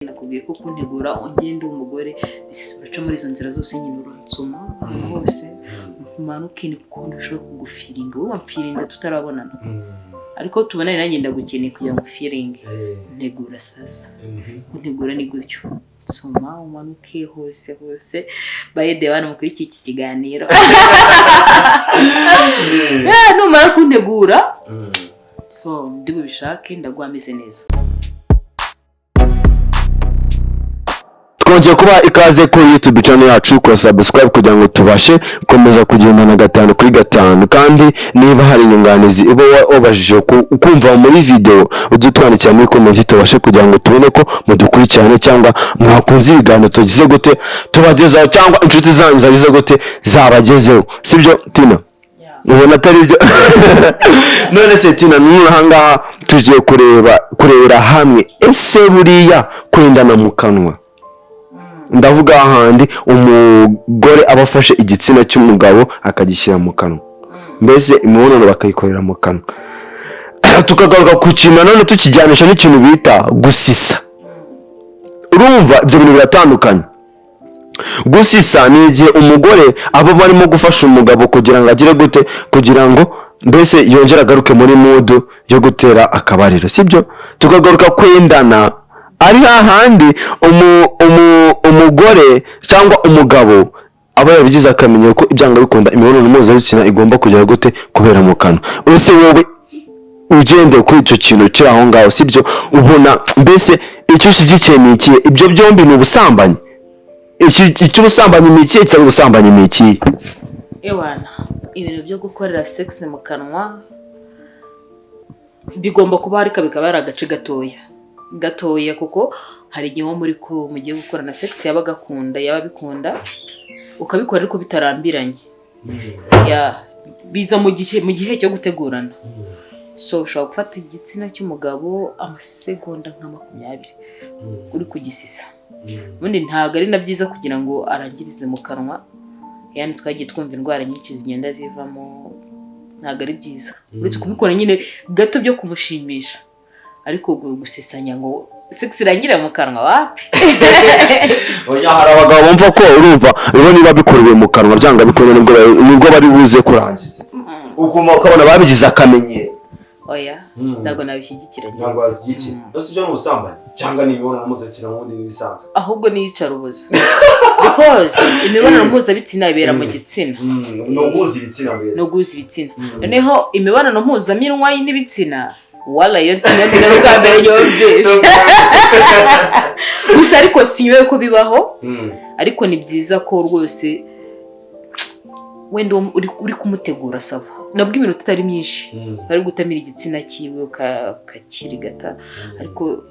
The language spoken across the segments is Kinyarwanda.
Nakubwiye ko kuntegura ongeye ndi umugore, baca muri izo nzira zose nyine, uransoma ahantu hose, umanuke, ni kuko ndashobora kugufeelinga. Wowe wamfeelinze tutarabonana, ariko tubonane nanjye ndagukeneye kugira ngo feelinge. Ntegura sasa, kuntegura ni gutyo: soma, umanuke hose hose. By the way, muri iki kiganiro, numara kuntegura, so ndi bubishake, ndaguha ameze neza. Twongeye kuba ikaze kuri YouTube channel yacu. Kora subscribe kugira ngo tubashe gukomeza kugendana gatanu kuri gatanu. Kandi niba hari inyunganizi uba wabashije kumva muri video, ujye utwandikira muri comment, tubashe kugira ngo tubone ko mudukurikirane cyangwa mwakunze ibiganiro tugize gute tubagezaho, cyangwa inshuti zanyu zagize gute zabagezeho. Sibyo, Tina? Ubona atari byo? None se Tina, none ahangaha tugiye kurebera hamwe, ese buriya kwendana mu kanwa, ndavuga ahandi umugore aba afashe igitsina cy'umugabo akagishyira mu kanwa, mbese imibonano bakayikorera mu kanwa, tukagaruka ku kintu nanone tukijyanisha n'ikintu bita gusisa. Urumva ibyo bintu biratandukanye. Gusisa ni igihe umugore aba barimo gufasha umugabo kugira ngo agire gute, kugira ngo mbese yongere agaruke muri mood yo gutera akabariro, sibyo? Tukagaruka kwendana, ari hahandi umugore cyangwa umugabo aba yarabigize akamenyero ko ibyanga bikunda imibonano mpuzabitsina igomba kugera gute, kubera mu kanwa. Ese wowe ugendeye kuri icyo kintu kiri aho ngaho, sibyo, ubona mbese icyo ushyigikiye ni ikihe? Ibyo byombi ni ubusambanyi? Icy'ubusambanyi ni ikihe? Kitari ubusambanyi ni ikihe? Ewana, ibintu byo gukorera sex mu kanwa bigomba kuba, ariko bikaba ari agace gatoya gatoya, kuko hari igihe nko muri ko mugiye gukorana sex, yaba agakunda, yaba abikunda, ukabikora ariko bitarambiranye. Ya, biza mu gihe cyo gutegurana. So ushobora gufata igitsina cy'umugabo amasegonda nka 20 uri kugisisa. Ubundi ntabwo ari na byiza kugira ngo arangirize mu kanwa. Yani twagiye twumva indwara nyinshi zigenda zivamo, ntabwo ari byiza, uretse kubikora nyine gato byo kumushimisha. Ariko gusesanya ngo sex irangire mu kanwa, wapi. Oya, hari abagabo bumva ko, urumva, bo niba bikorewe mu kanwa, byanga bikorewe nibwo bari buze kurangiza, ukumva ukabona babigize akamenyero. Oya, ntabwo nabishyigikira njye. Ntabwo wabishyigikira? Ese ibyo ni ubusambanyi cyangwa ni imibonano mpuzabitsina nk'ubundi nk'ibisanzwe? Ahubwo ni iyicarubozo, because imibonano mpuzabitsina ibera mu gitsina. Ni uguhuza ibitsina mbese. No guhuza ibitsina. Noneho imibonano mpuzaminwa n'ibitsina, wala, iyo sinabwira bwa mbere yumvishe gusa, ariko sinyoye ko bibaho. Ariko ni byiza ko rwose wenda uwo uri kumutegura, saba nabwo iminota itari myinshi, bari gutamira igitsina cyiwe, ukakirigata, ariko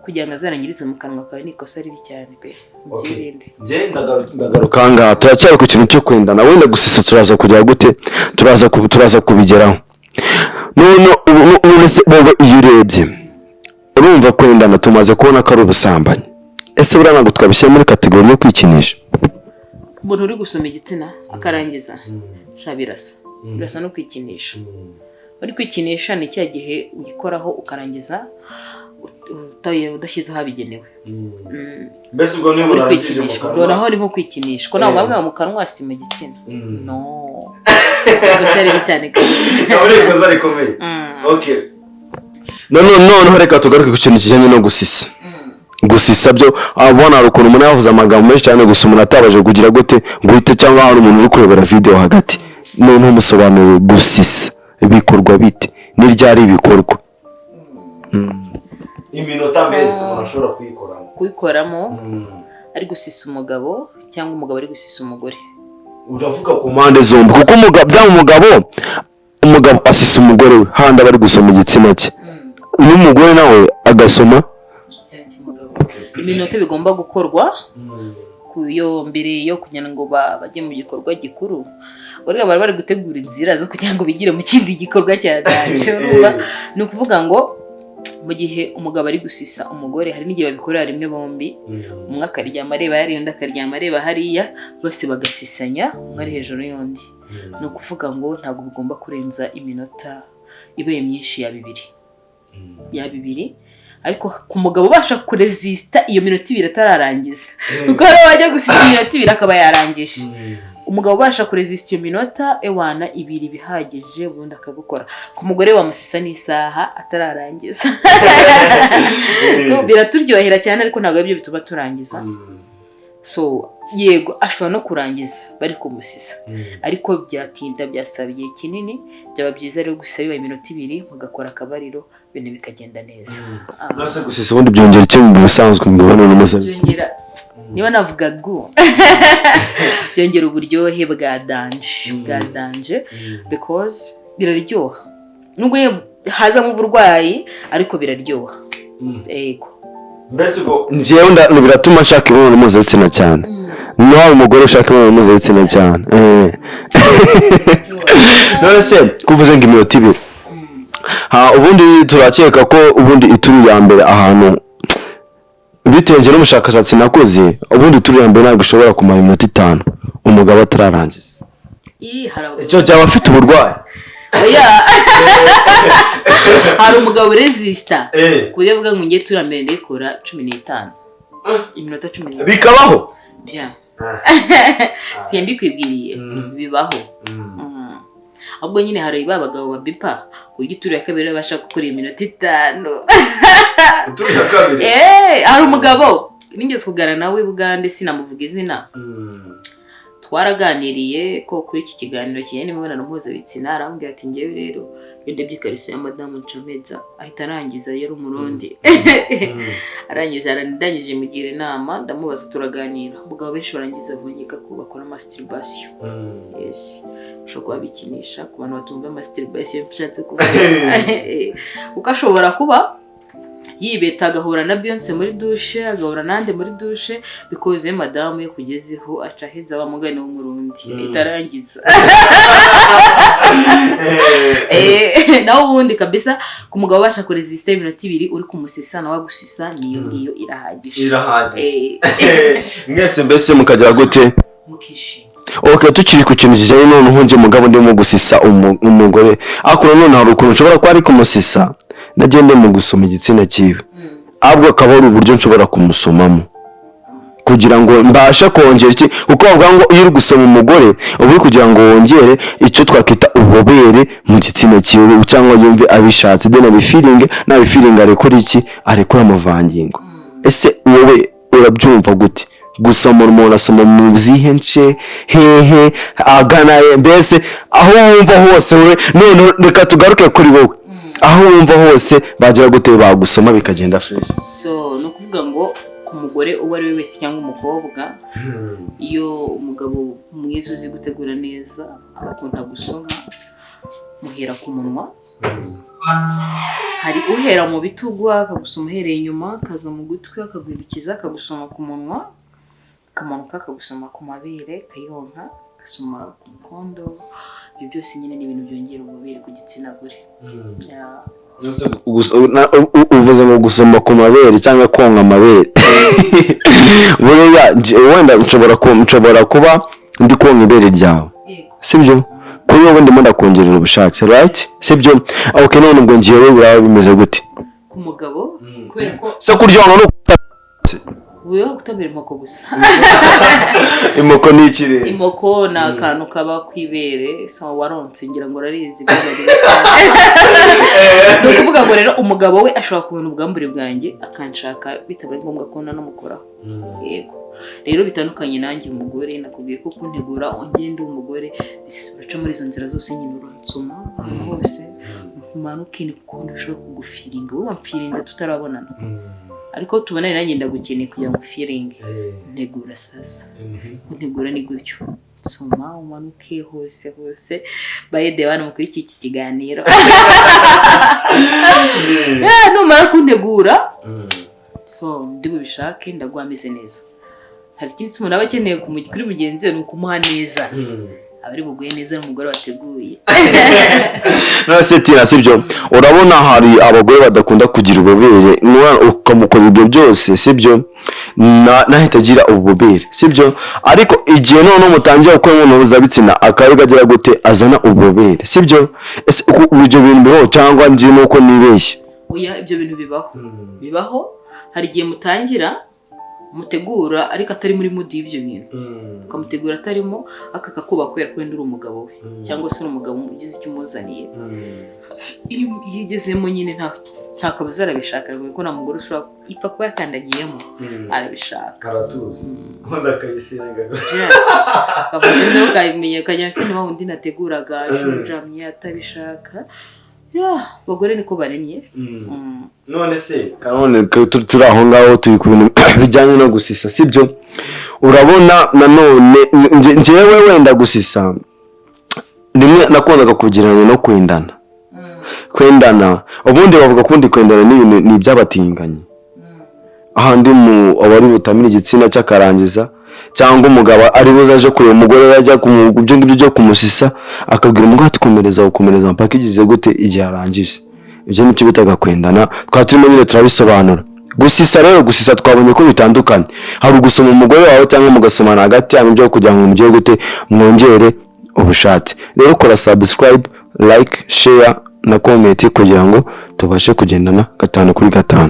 kugira ngo azarangirize mu kanwa kawe ni ikosa ribi cyane pe. Mubyirinde. Njye ndagaruka. Ndagaruka ahangaha, turacyari ku kintu cyo kwendana. Wenda gusisa turaza kugera gute, turaza kubigeraho. None ubu se wowe iyo urebye, urumva kwendana tumaze kubona ko ari ubusambanyi, ese buriya ntabwo twabishyira muri category yo kwikinisha? Umuntu uri gusoma igitsina akarangiza, sha, birasa no kwikinisha. Uri kwikinisha ni cya gihe uyikoraho ukarangiza udashyize ahabigenewe. Mbese ubwo niba Uri urangije mu kwikinisha kanwa? Naho ni nko kwikinisha, ko ntabwo bavuga mu kanwa, si mu gitsina. No, ikosa ribi cyane kabisa. Aba ari ikosa rikomeye. Okay. Noneho reka tugaruke ku kintu kijyanye no gusisa. Gusisa byo, abona hari ukuntu umuntu yavuze amagambo menshi cyane, gusa umuntu atabasha kugira gute ngo uhite, cyangwa hari umuntu uri kurebera video hagati, noneho umusobanurire gusisa bikorwa bite, ni ryari ibikorwa? Iminota mbese umuntu ashobora kuyikoramo? Kuyikoramo ari gusisa umugabo cyangwa umugabo ari gusisa umugore? Uravuga ku Mpande zombi, kuko umugabo, byaba umugabo asisa umugore we handi aba ari gusoma igitsina cye, n'umugore nawe agasoma Igitsina cy'umugabo. Iminota bigomba gukorwa ku yo mbere yo kugira ngo bajye mu gikorwa gikuru, buriya bari bari gutegura inzira zo kugira ngo bigire mu kindi gikorwa cya danger. Urumva, ni ukuvuga ngo mu gihe umugabo ari gusisa umugore, hari n'igihe babikorera rimwe bombi, umwe akaryama areba hariya, undi akaryama areba hariya, bose bagasisanya, umwe ari hejuru y'undi. Ni ukuvuga ngo ntabwo bigomba kurenza iminota ibaye myinshi ya 2. Ariko ku mugabo ubasha kuresista iyo minota 2 atararangiza, kuko rero wajya gusisa iminota 2 akaba yarangije. Umugabo ubasha kuresista iyo minota, ewana, 2 bihagije, ubundi akagukora. Ku mugore wamusisa n'isaha atararangiza. Biraturyohera cyane, ariko ntabwo aribyo bituma turangiza. So yego, ashobora no kurangiza bari kumusisa, ariko byatinda, byasaba igihe kinini. Byaba byiza rero gusa bibaye iminota 2, mugakora akabariro, ibintu bikagenda neza. Gusisa ubundi byongera icyo mu busanzwe mu mibonano mpuzabitsina? Byongera, niba navuga gu, byongera uburyohe bwa danger, bwa danger, because biraryoha nubwo hazamo uburwayi, ariko biraryoha, yego. Mbese ubwo Njyewe biratuma nshaka imibonano mpuzabitsina cyane, nawe umugore ushaka imibonano mpuzabitsina cyane. None se kuvuze ngo iminota 2, ha, ubundi turakeka ko ubundi ituru ya mbere, ahantu bitewe n'ubushakashatsi nakoze, ubundi ituru ya mbere ntabwo ishobora kumara iminota 5 umugabo atararangiza. Iri hari abagabo Icyo cyaba afite uburwayi. Oya, hari umugabo resista ku buryo avuga ngo ngiye turambere ndikora 15, iminota 15. Bikabaho? Yeah. Simbikwibwiriye, bibaho. Ahubwo nyine hari ba bagabo babipa ku buryo ituru ya kabiri babasha gukora iminota 5. Ituru ya kabiri? Eh, hari umugabo nigeze kuganira nawe i Bugande, sinamuvuga izina. Twaraganiriye ko kuri iki kiganiro kijyanye n'imibonano mpuzabitsina, arambwira ati: "Ngewe rero iyo ndebye ikariso ya madamu Ncomeza ahita arangiza." Yari Umurundi. Arangije, arandangije, mugira inama, ndamubaza, turaganira. Abagabo benshi barangiza bongeka ko bakora masturbation. Yes, ushobora kuba bikinisha. Ku bantu batumva masturbation nshatse kuvuga, kuko ashobora kuba yibeta agahura na Beyonce muri douche, agahura nande muri douche, because iyo madamu ye kugezeho aca aheza wa mugani w'Umurundi, ahita arangiza. Naho ubundi kabisa, ku mugabo ubasha kuresista iminota 2 uri kumusisa nawe agusisa, niyo ngiyo irahagije. Irahagije. Mwese mbese mukagira gute? Mukishima. Ok, tukiri ku kintu kijyanye, noneho njye mugabo ndimo gusisa umugore, ariko nanone hari ukuntu nshobora kuba ari kumusisa nagende mu gusoma igitsina cyiwe, ahubwo akaba ari uburyo nshobora kumusomamo kugira ngo mbashe kongera iki, kuko bavuga ngo iyo uri gusoma umugore uba uri kugira ngo wongere icyo twakwita ububobere mu gitsina cyiwe, cyangwa yumve abishatse, then abifeelinge, nabifeelinga arekura iki, arekura amavangingo. Ese wowe urabyumva gute? Gusoma umuntu asoma mu zihe nce, hehe, agana he? Mbese aho wumva hose wowe. None reka tugaruke kuri wowe, aho wumva hose bagira gute, bagusoma bikagenda fresh? So ni ukuvuga ngo ku mugore uwo ari we wese cyangwa umukobwa, iyo umugabo mwiza uzi gutegura neza akunda gusoma, muhera ku munwa. Hari uhera mu bitugu akagusoma uhereye inyuma, akaza mu gutwi akaguhindukiza akagusoma ku munwa, akamanuka akagusoma ku mabere, akayonka, agasoma ku mukondo. Ibyo byose nyine ni ibintu byongera ububobere ku gitsina gore. Yeah. Uvuze ngo gusoma ku mabere cyangwa konka amabere, buriya wenda nshobora kuba ndi konka ibere ryawe? Yego. Sibyo? Kuri wowe ndimo ndakongerera ubushake, right? Sibyo? Ok, none ubwo ngewe biraba bimeze gute? Ku mugabo, kubera ko Se kuryoha no weho gutamira inkoko gusa. Imoko ni ikirere. Imoko ni akantu kaba ku ibere. So waronse, ngira ngo urarizi cyane. Ni ukuvuga ngo rero umugabo we ashobora kubona ubwambure bwanjye akanshaka bitabaye ngombwa ko nanamukoraho. Yego, rero bitandukanye nanjye umugore, nakubwiye ko kuntegura ngende umugore uraca muri izo nzira zose nyine, uransoma ahantu hose, umanuke, ni kuko ushobora kugufeelinga. Wowe wamfeelinze tutarabonana, ariko tubonane nanjye ndagukeneye kugira ngo ufeelinge. Ntegura sasa, kuntegura ni gutyo: soma, umanuke hose hose. By the way, kuri iki kiganiro, numara kuntegura, so ndi bubishake, ndaguha ameze neza. Hari ikindi umuntu aba akeneye kuri mugenzi we, ni ukumuha neza, aba ari buguhe neza n'umugore wateguye. None se Tina, sibyo, urabona hari abagore badakunda kugira ububobere, ukamukora ibyo byose, sibyo, nahita agira ububobere, sibyo? Ariko igihe noneho mutangiye gukora imibonano mpuzabitsina, akaba agira gute, azana ububobere, sibyo? Ese ibyo bintu bibaho cyangwa nzi nuko nibeshye? Oya, ibyo bintu bibaho. Bibaho, hari igihe mutangira, mutegura, ariko atari muri mood y'ibyo bintu. Ukamutegura atarimo, akakubaha kubera ko wenda uri umugabo we, cyangwa se uri umugabo ugize icyo umuzaniye. Iyo ugezemo nyine, nta kabuza arabishaka, kuko nta mugore ushobora ipfa kuba yakandagiyemo, arabishaka. Aratuza, ubundi akayifiringa. Kavuze ndetse ukabimenya, ukajya se ni wa wundi nateguraga njamye atabishaka. Ya, abagore niko baremye. None se None turi aho ngaho, turi ku bintu bijyanye no gusisa, sibyo? Urabona nanone njyewe wenda gusisa rimwe nakundaga kugereranya no kwendana. Kwendana, ubundi bavuga ko ubundi kwendana ni ibintu, ni iby'abatinganyi, ahandi mu abari butamira igitsina cy'akarangiza, cyangwa umugabo ari buze aje kureba umugore, yajya ibyo ngibyo byo kumusisa, akabwira umugore ati: "Komereza, gukomereza mpaka igize gute, igihe arangije." Ibyo nicyo bitaga kwendana, twaba turimo nyine turabisobanura. Gusisa rero, gusisa twabonye ko bitandukanye. Hari ugusoma umugore wawe cyangwa mugasomana hagati yanyu byo kugira ngo mugire gute, mwongere ubushake. Rero kora subscribe, like, share na comment kugira ngo tubashe kugendana gatanu kuri gatanu.